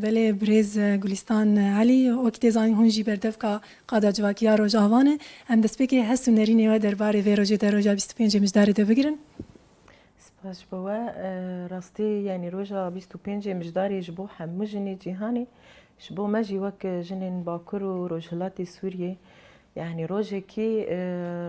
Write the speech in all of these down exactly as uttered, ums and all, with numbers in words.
Belê birêz Gulistan Elî, wekî tê zanîn hûn jî berdevka qada civakî ya Rojava ne. Em destpêkê hest û nerînê we derbarê vê rojê de, roja bîst û pêncê Mijdarê de bigirin. Spas ji bo we. E, rastî, yanî roja bîst û pêncê Mijdarê ji bo hemû jinê cîhanê, ji bo me jî wek jinên Bakur û Rojhilatê Sûriyê, yanî rojekî, e,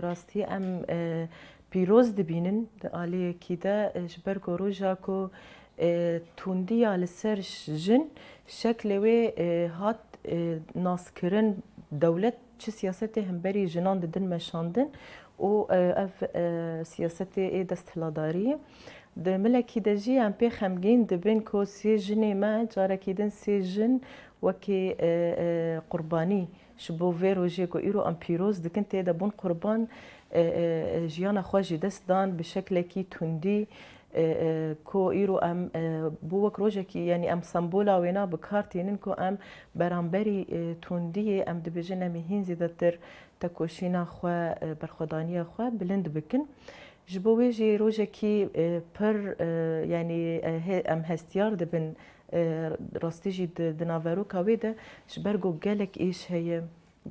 rastî em, e, pîroz dibînin di aliyekî de, e, ji ber ku roja ku, e, tundiya li ser ş-, jin şeklê wê, e, hat, e, naskirin, dewlet çi siyasetê hemberî jinan didin meşandin û, e, ev, e, siyasetê ê desthiladariyê. Di milekî de jî em pê xemgîn dibin ku sê jinê me, carekî din sê jin wekî, e, e, qurbanî ji bo vê rojê ku îro em pîroz dikin, tê de bûn qurban, e, e, e, jiyana xwe ji dest dan bi şeklekî tundî, e, e, ku îro em, e, bû wek rojekî, yanî em sembola wêna bi kar tînin ku em beramberî, e, tundiyê, em dibêjin em ê hîn zêdetir tekoşîna xwe, e, berxwedaniya xwe bilind bikin. Ji bo wê jî rojekî, e, pir, e, yanî, e, he-, em hestiyar dibin, e, rastî jî di, di naveroka wê de, ji ber ku gelek êş heye,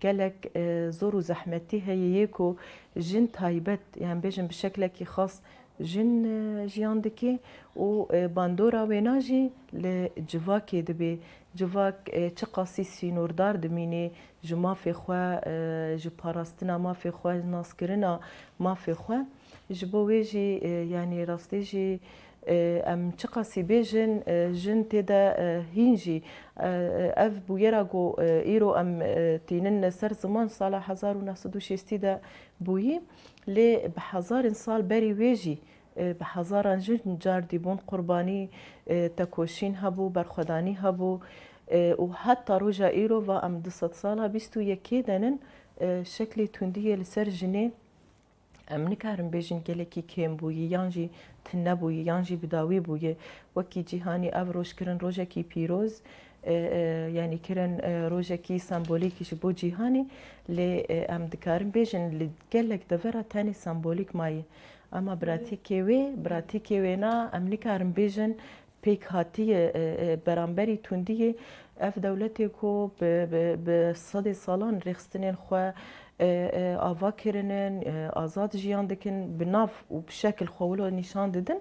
gelek, e, zor û zehmetî heye yê ku jin taybet, yan bêjin bi şeklekî xas jin, e, jiyan dike û, e, bandora wêna jî li civakê dibe. Civak, e, çiqasî sînordar dimîne ji mafê xwe, e, ji parastina mafê xwe, ji naskirina mafê xwe. Ji bo wê jî, e, yanî rastî jî, e, em çiqasî bêjin, e, jin tê de, e, hîn jî, e, e, ev bûyera ku, e, îro em, e, tînin ser ziman sala hezar û neh sed û şêstî de bûyî, lê bi hezarên sal berî wê jî, e, bi hezaran jin cardî bûn qurbanî, e, tekoşîn hebû, berxwedanî hebû, e, û heta roja îro va em du sed sala bîst û yekê de nin, e, şeklê tundiyê li ser jinê em nikarin bêjin gelekî kêm bûyî, yan jî tune bûyî, yan jî bi dawî bûyî. Wekî cîhanî ev roj kirin rojekî pîroz, e, e, yanî kirin, e, rojekî sembolîk ji bo cîhanê, lê, e, em dikarin bêjin li gelek devera tenê sembolîk maye. Ama pratîkê wê, pratîkê wêna em nikarin bêjin pêkhatiye, e, e, beramberî tundiyê. Ev dewletê ku bi, bi, bi sedê salan rêxistinên xwe, e, e, ava kirinin, e, azad jiyan dikin, bi nav û bi şekil xwe wilo nîşan didin.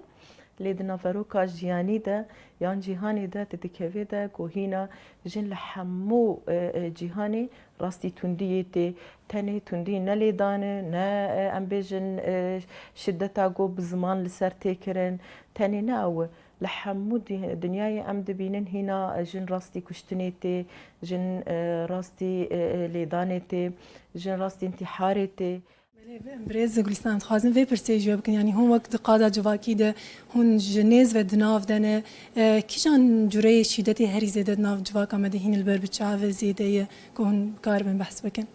Lê di naveroka jiyanî de yan cîhanê de, di dikevê de ku hîna jin li hemû, e, e, cîhanê rastî tundiyê tê. Tenê tundî ne lêdan e, ne, e, em bêjin, e, şideta ku bi ziman li ser tê kirin. Tenê ne ew e. Li hemû di-, dinyayê em dibînin hîna jin rastî kuştinê tê, jin, e, rastî, e, e, lêdanê tê, jin rastî întîharê tê. Belê, em birêz Gulistan, dixwazin vê pirsê ji we bikin. Yanî hûn wek di qada civakî de hûn ji nêz ve di nav de ne. E, kîjan cureyê şîdetê herî zêde di nav civaka me de hîn li ber bi çav zêde ye ku hûn bikaribin behs bikin?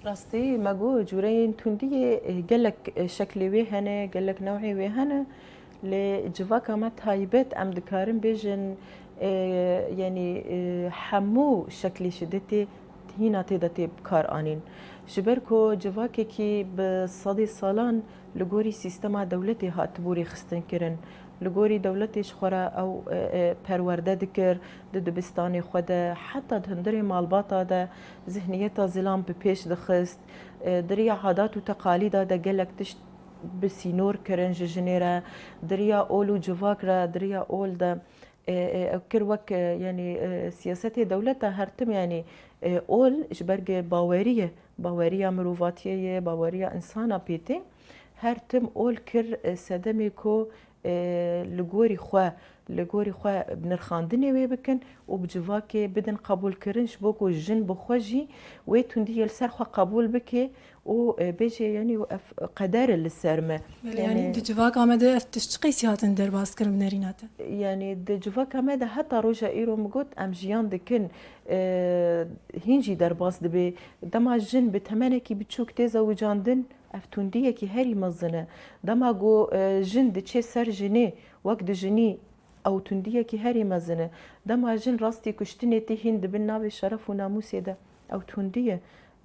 Rastî me got, cureyên tundiyê, e, gelek, e, şeklê wê hene, gelek newê wê hene. Lê civaka me taybet, em dikarin bêjin, e, yanî, e, hemû şeklê şidetê hîna tê de tê bi kar anîn. Ji ber ku civakekî bi sedê salan li gorî sîstema dewletê hatibû rêxistin kirin. Li gorî dewletê ji xwe re ew, e, e, perwerde dikir, di dibistanê xwe de, heta di hundirê malbata de zihniyeta zilam bi pêş dixist. E, di riya adat û teqalîda de gelek tişt bi sînor kirin ji jinê re, di riya ol û civak re, di riya ol de, e, e, ew kir wek, e, yanî, e, siyasetê dewleta her tim, yanî, e, ol ji ber ku bawerî ye, baweriya mirovatiyê ye, baweriya însana pê tê. Her tim ol kir, e, sedemê ku, e, li gorî xwe, li gorî xwe bi nirxandinê wê bikin û bi civakê bidin qebûlkirin, ji bo ku jin bi xwe jî wê tundiyê li ser xwe qebûl bike û, e, bêje, yanî ev qeder e li ser me. Belê, yanî, yanî di civaka me de ev tişt çi qeysî hatin derbas kirin bi nerîna te? Yanî di civaka me de heta roja îro min got, em jiyan dikin, e, hîn jî derbas dibe. Dema jin bi temenekî biçûk tê zewicandin, ev tundiyekî herî mezin e. Dema ku, e, jin diçê ser jinê, wek dijinî, ew tundiyekî herî mezin e. Dema jin rastî kuştinê tê hîn di bin navê şeref û namûsê de, ew tundî ye.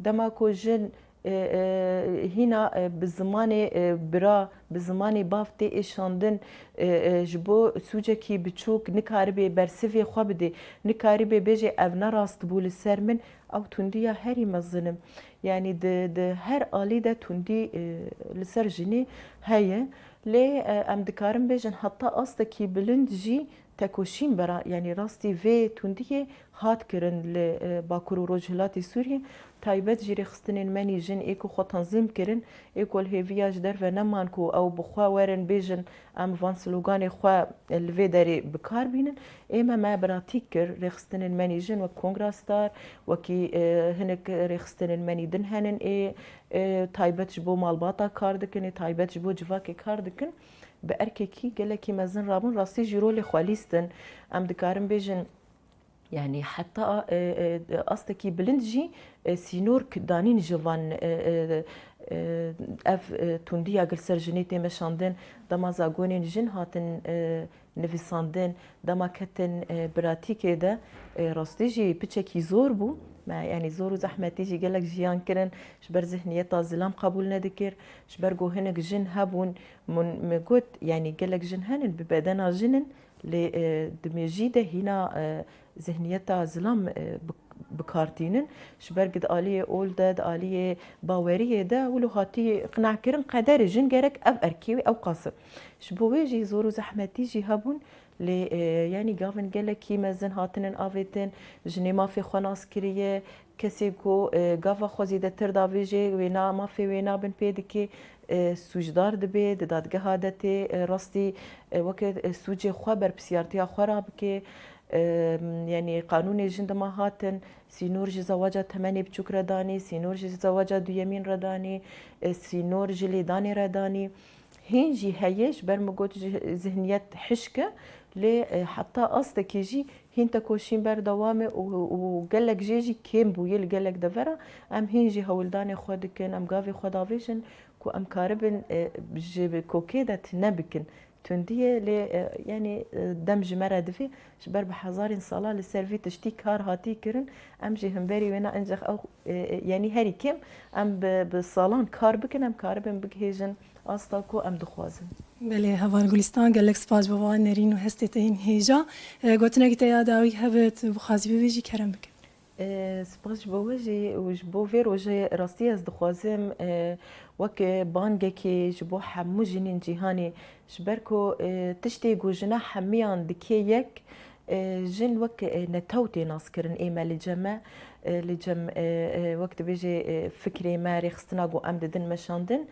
Dema ku jin, E, e, hîna, e, bi zimanê, e, bira, bi zimanê bav tê êşandin, e, e, ji bo sûcekî biçûk nikaribê bersivê xwe bidê, nikaribê bêjê ev ne rast bû li ser min, ew tundiya herî mezin e. Yanî di, di her alî de tundî, e, li ser jinê heye. Lê, e, em dikarin bêjin heta astekî bilind jî tekoşîn bera, yanî rastî vê tundiyê hat kirin li, e, Bakur û Rojhilatê Sûriyê. Taybet jî rêxistinên menî jin ê ku xwe tenzîm kirin, ê ku li hêviya ji derve neman ku ew bi xwe werin bêjin, em van sloganê xwe li vê derê bi kar bînin. Ê me, me biratîk kir, rêxistinên menî jin wek Kongra Star, wekî, e, hinek rêxistinên menî din henin ê, e, taybet ji bo malbata kar dikin, ê taybet ji bo civakê kar dikin. Bi erkekî gelekî mezin rabûn, rastî jî rolê xwe lîstin. Em dikarin bêjin, yanî heta, e, e, astekî bilind jî, e, sînor k-, danîn ji van, e, e, e, ev, e, tundiya li ser jinê tê meşandin, dema zagonên jin hatin, e, nivîsandin, dema ketin, e, biratîkê de, e, rastî jî piçekî zor bû. Me, yanî zor û zehmetî jî gelek jiyan kirin, ji ber zihniyeta zilam qebûl nedikir, ji ber ku hinek jin hebûn, min, me got, yanî gelek jin henin, bi bedena jin in, lê, e, di mêjî de hîna, e, zihniyeta zilam, e, bi, bi kar tînin. Ji ber ku di aliyê ol de, di aliyê baweriyê de wilo hatî qinehkirin, qederê jin gerek ev erkê wê, ew qas e. Ji bo wê jî zor û zehmetî jî hebûn, lê, e, yanî gavin gelekî mezin hatinin avêtin, jinê mafê xwe nas kiriye, kesê ku, e, gava xwe zêdetir davêje, wêna mafê wê nabin pê dike, e, sûcdar dibe, di dadgeha de tê, e, rastî, e, weke, e, sûcê xwe berpirsiyartiya xwe rabike. E, yanî qanûnê jin dema hatin, sînor ji zewaca temenê biçûk re danî, sînor ji zewaca duyemîn re danî, e, sînor ji lêdanê re danî. Hîn jî heye, ji ber min got ji zihniyet hişk e, lê, e, heta astekî jî hîn tekoşîn berdewam e û, û gelek jê jî kêm bûye li gelek devera. Em hîn jî hewldanê xwe dikin, em gavê xwe davêjin ku em karibin, e, ji kokê de tune bikin. Tundiyê lê, e, yanî, e, dem ji me re divê, ji ber bi hezarên sala li ser vî tiştî kar hatî kirin, em jî himberî wê ne, encex ew, e, e, yanî herî kêm em bi, bi salan kar bikin, em karibin bigihêjin asta ku em dixwazin. Belê, heval Gulistan, gelek spas ji bo van nerîn û hestê te yên hêja. E, gotinekî te ya dawî hebe, tu bixwazî bibêjî, kerem bike. E, spas ji bo we jî û ji bo vê rojê rastî ez dixwazim, e, wek bangekê ji bo hemû jinên cîhanê, ji ber ku, e, tiştê ku jina hemiyan dike yek, e, jin wek, e, netew tê naskirin ê me li cem me, e, li cem, e, e, wek dibêje, e, fikrê me, rêxistina ku em didin meşandin.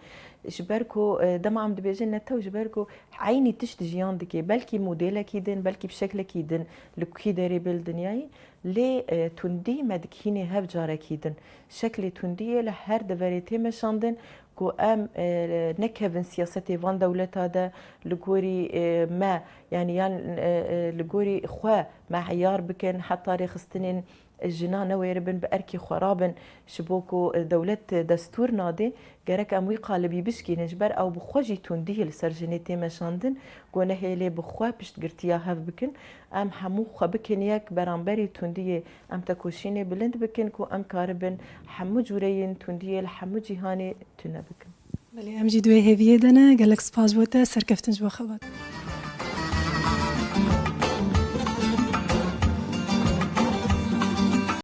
Ji ber ku, e, dema em dibêjin netew, ji ber ku eynî tişt jiyan dike, belkî modêlekî din, belkî bi şeklekî din, li kî derê bê li dinyayê, lê, e, tundî me dikînê hev carekî din. Şeklê tundiyê li her deverê tê meşandin ku em, e, nekevin siyasetê van dewleta de li gorî, e, me, yanî yan, e, e, li gorî xwe me eyar bikin, heta rêxistinên jina newêribin, bi erkê xwe rabin, ji bo ku, e, dewlet, e, destûr nade, gerek em wî qalibî bişkînin, ji ber ew bi xwe jî tundiyê li ser jinê tê meşandin, ku nehêlê bi xwe piştgirtiya hev bikin. Em hemû xwe bikin yek beramberî tundiyê, em tekoşînê bilind bikin, ku em karibin hemû cûreyên tundiyê li hemû cîhanê tune bikin. Belê, em jî di wê hêviyê de ne. Gelek spas bo te, serkeftin ji bo xebatê.